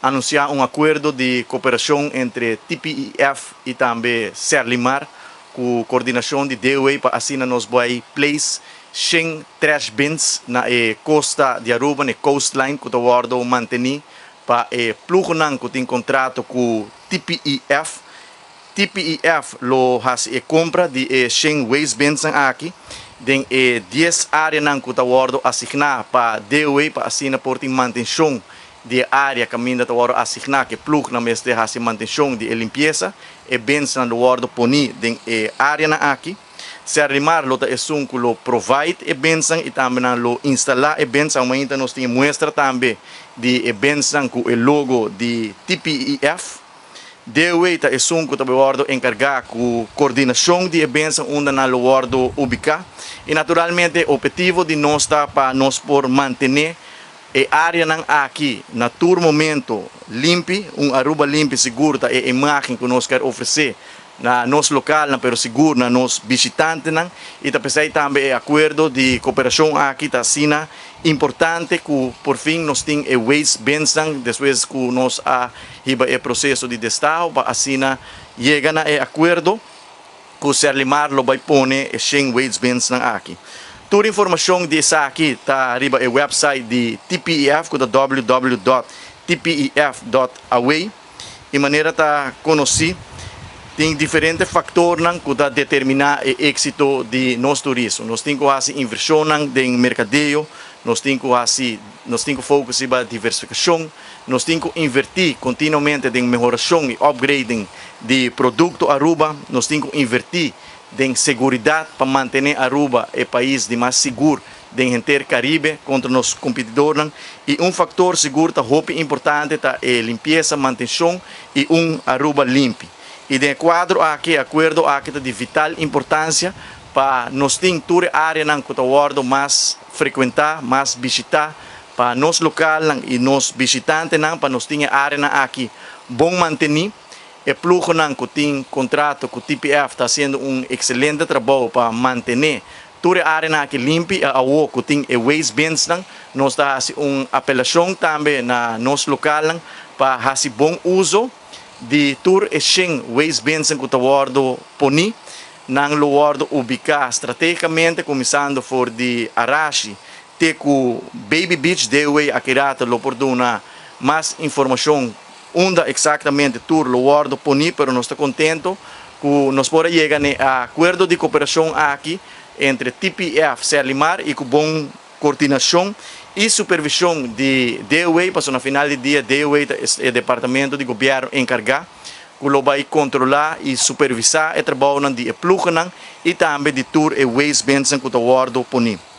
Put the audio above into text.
Anunsiá un akuerdo di koperashon entre TPEF i tambe Serlimar ku kordinashon di DOW pa asina nos bai place 100 trash bins na e kosta di Aruba, na e coastline ku ta wòrdu mantení pa e ploegennan ku tin kontrato ku TPEF. TPEF lo hasi e kompra di e 100 waste binsnan aki den e 10 áreanan ku ta wòrdu asigná pa DOW pa asina por tin mantenshon di e área kaminda ta wòrdu asigná ku e ploegnan mester hasi mantenshon di e limpiesa. E binsnan lo wòrdu poní den e áreanan aki. Serlimar lo ta esun ku lo provide e binsnan i tambe nan lo instalá e bins. Aun nos tin e muestra tambe di e binsnan ku e logo di TPEF. DOW ta esun ku ta wòrdu enkargá ku koordinashon di e binsnan unda nan lo wòrdu ubiká. I naturalmente ophetivo di nos ta pa nos por mantené e áreanan aki na tur momento limpi. Un Aruba limpi sigur ta e imágen ku nos ke ofresé na nos lokalnan, pero sigur na nos bishitantenan. I ta p'esei tambe e akuerdo di kooperashon aki ta asina importante ku por fin nos tin e waste binsnan despues ku nos a hiba e proseso di destaho pa asina yega na e akuerdo ku Serlimar lo bai pone e 100 waste binsnan aki. Tur informashon di esaki ta riba e website di TPEF ku ta www.tpef.aw. I manera ta konosí, tin diferente faktornan ku ta determiná e éksito di nos turismo. Nos tin ku hasi invershonnan den merkadeo, nos tin ku hasi, nos tin ku focus riba diversifikashon, nos tin ku invertí kontinuamente den mehorashon i upgrading di produkto Aruba, nos tin ku invertí den seguridat pa mantené Aruba e pais di mas sigur den henter Karibe kontra nos kompetidornan. I un faktor sigur ta hopi importante ta e limpiesa, mantenshon i un Aruba limpi. I den e kuadro aki, e akuerdo aki ta di vital importansia pa nos tin tur e áreanan ku ta wòrdu mas frekuentá, mas bishitá pa nos lokalnan i nos bishitantenan, pa nos tin e áreanan aki bon mantení. E ploegennan ku tin kontrato ku TPF ta hasiendo un ekselente trabou pa mantené tur e áreanan aki limpi. I awor ku tin e waste binsnan, nos ta hasi un apelashon tambe na nos lokalnan pa hasi bon uso di tur e 100 waste binsnan ku ta wòrdu poní. Nan lo wòrdu ubiká stratégikamente kuminsando for di Arashi te ku Baby Beach. DOW aki rato lo por duna mas informashon unda eksaktamente tur lo wòrdu poní, pero nos ta kontento ku nos por a yega na e akuerdo di kooperashon aki entre TPF, Serlimar i ku bon koordinashon i supervishon di DOW, pasobra na final di dia DOW ta e departamento di gobièrnu enkargá ku lo bai kontrolá i supervisá e trabounan di e ploegennan i tambe di tur e waste binsnan ku ta wòrdu poní.